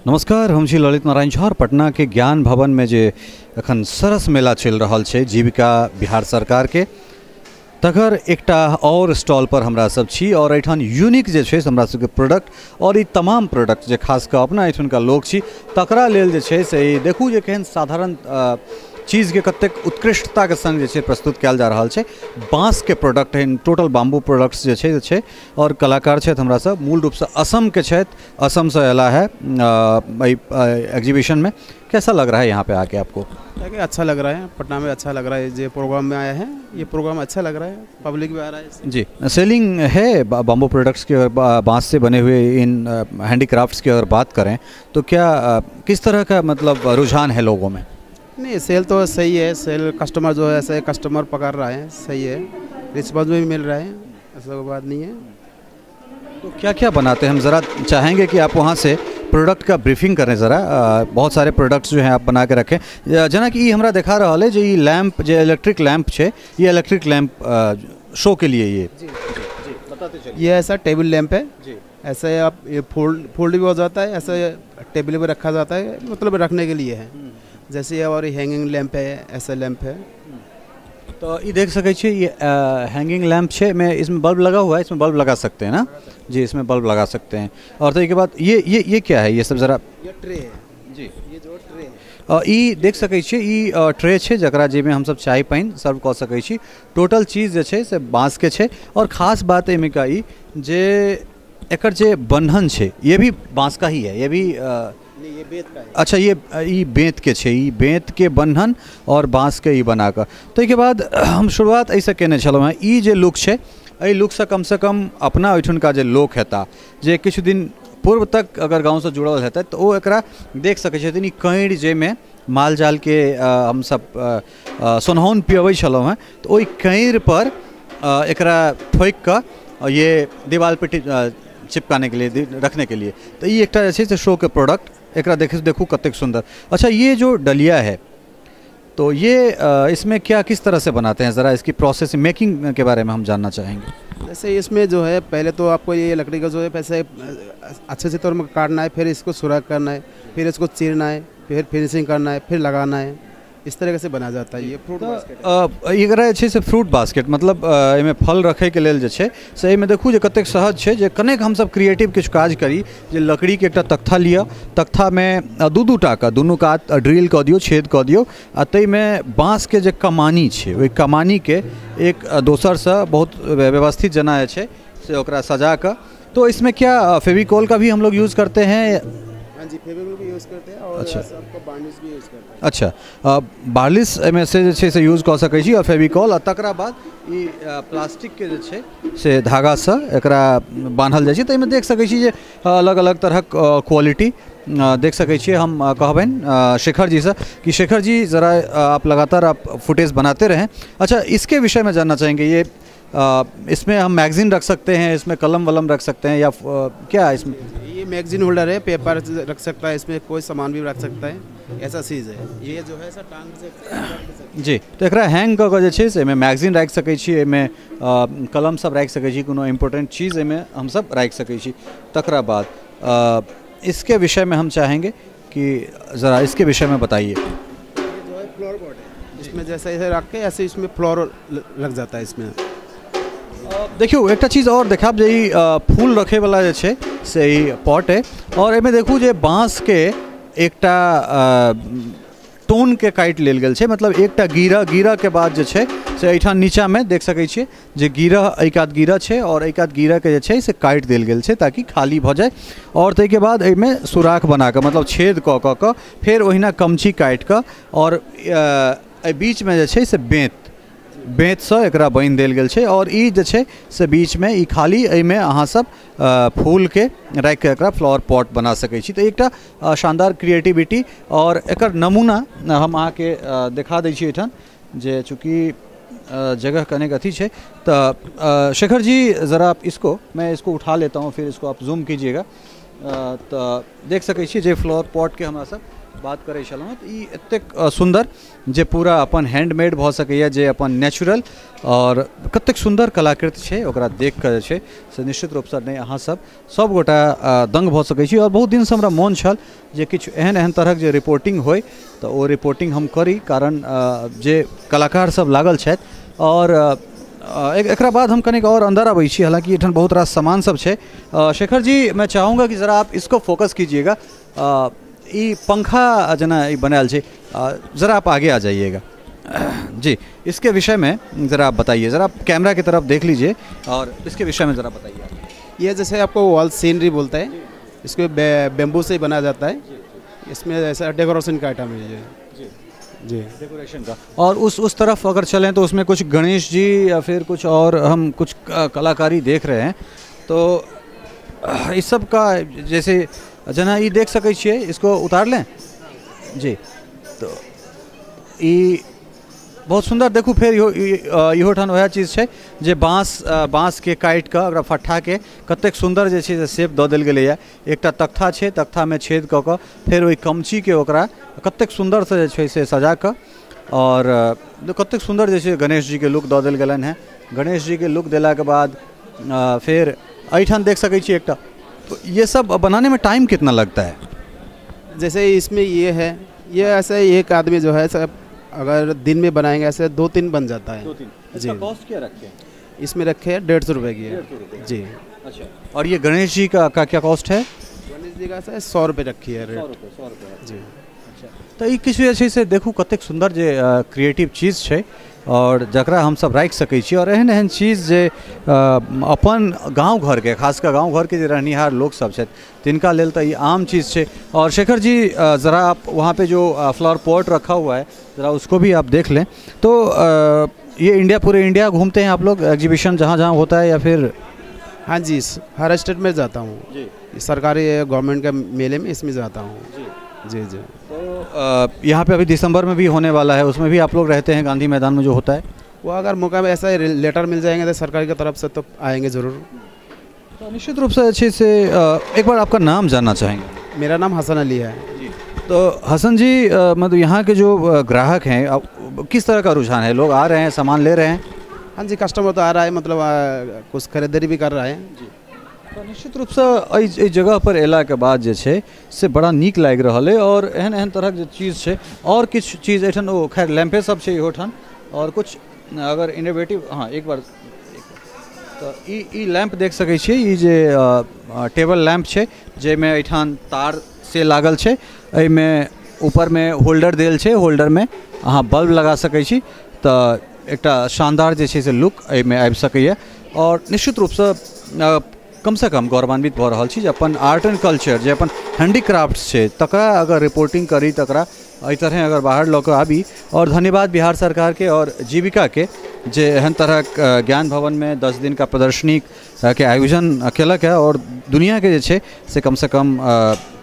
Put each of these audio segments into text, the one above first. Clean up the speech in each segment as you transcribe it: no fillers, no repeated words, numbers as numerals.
नमस्कार, हम छी ललित नारायण झा। पटना के ज्ञान भवन में जे अखन सरस मेला चलि रहल छै जीविका बिहार सरकार के, तकर एकटा और स्टॉल पर हमरा सब छी और एहिठाम यूनिक जे छै से हमरा सबके प्रोडक्ट और ई तमाम प्रोडक्ट जे खास कऽ अपना एहिठुनका लोक छी तकरा लेल जे छै से ई देखू जे केहन साधारण चीजके कतेक उत्कृष्टताके संग जे छै प्रस्तुत कयल जा रहल छै। बाँसके प्रोडक्ट है, टोटल बाम्बू प्रोडक्ट्स जे छै छै और कलाकार छथि हमरा सब, मूल रूपसँ असमके छथि, असमसँ अयला है एहि एग्जीबिशन में। कैसा लग रहा है यहाँ पे आके आपको? अच्छा लग रहा है, पटना में अच्छा लग रहा है। जो प्रोग्राम में आया है ये प्रोग्राम अच्छा लग रहा है, पब्लिक भी आ रहा है। जी, सेलिंग है बाम्बू प्रोडक्ट्स की अगर बाँस से बने हुए इन हैंडीक्राफ्ट्स की अगर बात करें तो क्या किस तरह का मतलब रुझान है लोगों में? नहीं, सेल तो सही है, सेल कस्टमर जो है ऐसे कस्टमर पकड़ रहा है, सही है, रिस्पॉन्स भी मिल रहा है, ऐसा कोई बात नहीं है। तो क्या क्या बनाते हैं, हम ज़रा चाहेंगे कि आप वहाँ से प्रोडक्ट का ब्रीफिंग करें ज़रा। बहुत सारे प्रोडक्ट्स जो हैं आप बना के रखें, जेना कि ई हमरा देखा रहल है जे ई लैम्प जे इलेक्ट्रिक लैम्प है, ये इलेक्ट्रिक लैम्प शो के लिए ये जी, जी, बताते चलिए। ये ऐसा टेबल लैम्प है जी, ऐसे आप ये फोल्ड फोल्ड भी हो जाता है, ऐसे टेबल पर रखा जाता है, मतलब रखने के लिए है। जैसे और हैंगिंग लैम्प है, ऐसा लैम्प है। तो ये देख सकै छी, ये हैंगिंग लैम्प है में इसमें बल्ब लगा हुआ है, इसमें बल्ब लगा सकते हैं ना जी, इसमें बल्ब लगा सकते हैं। और तो इसके बाद ये क्या है ये सब ज़रा? ये ट्रे है जी, ये जो ट्रे है ई देख सकै छी, ई ट्रे छै जकरा जाहिमे हमसब चाय पानि सर्व कऽ सकै छी। टोटल चीज जे छै से बाँसके छै और खास बात एहिमे का ई जे एकर जे बन्हन छै ये भी बाँस का ही है, ये भी ये बेंत का है। अच्छा, ये ई बेंत के छै, ई बेंत के बन्हन और बाँस के ई बना कऽ। ताहिके बाद हम शुरुआत एहिसँ केने छलहुँ हेँ, ई जे लुक छै एहि लुकसँ कमसँ कम अपना ओहिठुनका जे लोक हेता जे किछु दिन पूर्व तक अगर गाँवसँ जुड़ल हेतै तऽ ओ एकरा देख सकै छथिन। ई कैड़ जाहिमे माल जालके हमसब सोनहौन पियबै छलहुँ हेँ तऽ ओहि कैड़पर एकरा ठोकि कऽ ये दीवाल पे चिपकाने के लिए रखने के लिए। तो ये एकटा जे छै से शो के प्रोडक्ट, एकरा देखू देखू कतेक सुंदर। अच्छा, ये जो डलिया है तो ये इसमें क्या किस तरह से बनाते हैं, ज़रा इसकी प्रोसेस मेकिंग के बारे में हम जानना चाहेंगे। जैसे इसमें जो है पहले तो आपको ये लकड़ी का जो है पैसे अच्छे से तौर में काटना है, फिर इसको सुराख करना है, फिर इसको चीरना है, फिर फिनिशिंग करना है, फिर लगाना है, इस तरीके से बना जाता है ये फ्रूट बास्केट। एकरा जे छै से फ्रूट बास्केट मतलब एहिमे फल रखैके लेल जे छै से एहिमे देखू जे कतेक सहज छै जे कनेक हमसब क्रिएटिव किछु काज करी जे लकड़ीके एकटा तख्ता लिअ, तख्तामे दू दू टाके दुनू कात ड्रिल कऽ दियौ, छेद कऽ दियौ आ ताहिमे बाँसके जे कमानी छै ओहि कमानीके एक दोसरसँ बहुत व्यवस्थित जेना जे छै से ओकरा सजा कऽ। तो इसमें क्या फेविकॉल का भी हम लोग यूज़ करते हैं? हाँ जी, फेविकॉल भी यूज़ करते हैं और अच्छा, आपको बार्निश भी यूज़ करते हैं। अच्छा, बार्निश एहिमे से जे छै से यूज कऽ सकै छी और फेविकॉल आ तकरा बाद ई प्लास्टिकके जे छै से धागासँ एकरा बान्हल जाइ छै। तऽ एहिमे देख सकै छी जे अलग अलग तरहक क्वालिटी देख सकै छियै। हम कहबनि शेखर जी से कि शेखर जी ज़रा आप लगातार आप फुटेज बनाते रहें। अच्छा, इसके विषय में जानना चाहेंगे, ये इसमें हम मैगजीन रख सकते हैं, इसमें कलम वलम रख सकते हैं या क्या इसमें? ये मैगजीन होल्डर है, पेपर रख सकता है, इसमें कोई सामान भी रख सकता है, ऐसा चीज़ है। ये जो है सर टांग से जी, तो एकरा हैंग कऽ कऽ जे छै से एहिमे मैगजीन राखि सकै छी, एहिमे कलम सब राखि सकै छी, कोनो इम्पोर्टेंट चीज़ एहिमे हमसब राखि सकै छी। तकरा बाद इसके विषय में हम चाहेंगे कि ज़रा इसके विषय में बताइए। ये जो है फ्लोर बोर्ड है, इसमें जैसे ऐसे रख के ऐसे इसमें फ्लोर लग जाता है इसमें। देखियौ एकटा चीज़ और देखाब जे ई फूल रखैवला जे छै से ई पॉट है और एहिमे देखू जे बाँसके एकटा टोनके काटि लेल गेल छै, मतलब एकटा गिरह, गिरहके बाद जे छै से एहिठाम नीचाँमे देख सकै छियै जे गिरह एहि कात गिरह छै और एहि कात गिरहके जे छै से काटि देल गेल छै ताकि खाली भऽ जाय। और ताहिके बाद एहिमे सुराख बना कऽ मतलब छेद कऽ कऽ कऽ फेर ओहिना कमची काटि कऽ और एहि बीचमे जे छै से बेंतसँ एकरा बान्हि देल गेल छै और ई जे छै से बीचमे ई खाली एहिमे अहाँसब फूलके राखिकऽ एकरा फ्लावर पॉट बना सकै छी। तऽ एकटा शानदार क्रिएटिविटी और एकर नमूना हम अहाँके देखा दै छी एहिठाम जे चूँकि जगह कनेक अथी छै। तऽ शेखर जी ज़रा आप इसको, मैं इसको उठा लेता हूँ फिर इसको आप जूम कीजिएगा। तऽ देख सकै छी जे फ्लावर पॉटके हमरा सब बात करै छलहुँ तऽ ई एतेक सुन्दर जे पूरा अपन हैंडमेड भऽ सकैए, जे अपन नेचुरल और कतेक सुन्दर कलाकृति छै, ओकरा देख कऽ जे छै से निश्चित रूपसँ नहि अहाँ सब सब गोटा दंग भऽ सकै छी। और बहुत दिनसँ हमरा मोन छल जे किछु एहन एहन तरहक जे रिपोर्टिंग होइ तऽ ओ रिपोर्टिंग हम करी, कारण जे कलाकार सब लागल छथि। और एकरा बाद हम कनिक और अंदर अबै छी, हालांकि एहिठाम बहुत रास सामान सब छै। शेखर जी, मैं चाहूँगा कि ज़रा आप इसको फोकस कीजिएगा। ई पंखा जेना ई बनायल छै, ज़रा आप आगे आ जाइएगा जी, इसके विषय में ज़रा आप बताइए, ज़रा आप कैमरा की तरफ देख लीजिए और इसके विषय में ज़रा बताइए। ये जैसे आपको वॉल सीनरी बोलते हैं, इसको बेम्बू से बनाया जाता है। इसमें ऐसा डेकोरेशन का आइटम है ये जी, डेकोरेशन का। और उस तरफ अगर चलें तो उसमें कुछ गणेश जी या फिर कुछ और हम कुछ कलाकारी देख रहे हैं, तो इस सब का जैसे जना ये देख सकै छियै, इसको उतार लें जी। तो ई बहुत सुन्दर देखू, फेर इहो ठान वएह चीज़ छै जे बाँस के काटि कऽ ओकरा फट्ठा के कतेक सुन्दर जे छै से शेप दऽ देल गेलैए। एकटा तख्ता छै, तख्तामे छेद कऽ कऽ फेर ओहि कमचीके ओकरा कतेक सुन्दरसँ जे छै से सजा कऽ और कतेक सुन्दर जे छै गणेश जीके लुक दऽ देल गेलनि हेँ। गणेश जीके लुक देलाके बाद फेर एहिठाम देख सकै छी एकटा। तो ये सब बनाने में टाइम कितना लगता है? जैसे इसमें ये है, ये ऐसे एक आदमी जो है सब अगर दिन में बनाएंगे ऐसे 2-3 बन जाता है। 2-3 जी। कॉस्ट क्या रखे हैं? इसमें रखे हैं 150 रुपये की है जी। अच्छा, और ये गणेश जी का क्या कॉस्ट है? गणेश जी का 100 रुपये रखी है रेट। 100 रुपये जी। अच्छा, तो ई किछु जे छै से देखू कतेक सुन्दर जे क्रिएटिव चीज़ छै और जकरा हमसब राखि सकै छी। और एहन एहन चीज़ जे अपन गाँव घरके, खास कऽ गाँव घरके जे रहनिहार लोकसब छथि तिनका लेल तऽ ई आम चीज़ छै। और शेखर जी, ज़रा आप वहाँ पे जो फ्लावर पॉट रखा हुआ है ज़रा उसको भी आप देख लें। तो ये इंडिया, पूरे इंडिया घूमते हैं आप लोग, एग्जीबिशन जहाँ जहाँ होता है या फिर? हाँ जी, हर स्टेट में जाता हूँ जी, सरकारी गवर्नमेंट के मेले में इसमें जाता हूँ जी जी जी। तो यहाँ पे अभी दिसंबर में भी होने वाला है, उसमें भी आप लोग रहते हैं गांधी मैदान में जो होता है? वो अगर मौका में ऐसा लेटर मिल जाएंगे तो सरकार की तरफ से तो आएंगे ज़रूर। तो निश्चित रूप से अच्छे से एक बार आपका नाम जानना चाहेंगे। मेरा नाम हसन अली है जी। तो हसन जी, मतलब यहाँ के जो ग्राहक हैं, किस तरह का रुझान है? लोग आ रहे हैं, सामान ले रहे हैं? हाँ जी, कस्टमर तो आ रहा है, मतलब कुछ खरीदारी भी कर रहा है जी। तो निश्चित रूपसँ एहि जगह पर अयलाके बाद जे छै से बड़ा नीक लागि रहल अइ। और एहन एहन तरहक जे चीज़ छै और किछु चीज़ एहिठाम, ओ खैर लैम्पे सब छै इहो ठाम और कुछ अगर इनोवेटिव, हाँ एक बार तऽ ई लैम्प देख सकै छियै, ई जे टेबल लैम्प छै जाहिमे एहिठाम तार से लागल छै, एहिमे ऊपरमे होल्डर देल छै, होल्डरमे अहाँ बल्ब लगा सकै छी। तऽ एकटा शानदार जे छै से लुक एहिमे आबि सकैए। और निश्चित रूपसँ कमसँ कम गौरवान्वित भऽ रहल छी जे अपन आर्ट एंड कल्चर जे अपन हैंडीक्राफ्ट्स छै तकरा अगर रिपोर्टिंग करी, तकरा एहि तरहे अगर बाहर लऽ कऽ आबी। और धन्यवाद बिहार सरकारके और जीविकाके जे एहन तरहक ज्ञान भवनमे 10 दिन का प्रदर्शनी के आयोजन केलक है और दुनियाके जे छै से कमसँ कम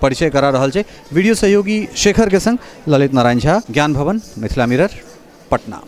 परिचय करा रहल छै। वीडियो सहयोगी शेखरके संग ललित नारायण झा, ज्ञान भवन, मिथिला मिरर, पटना।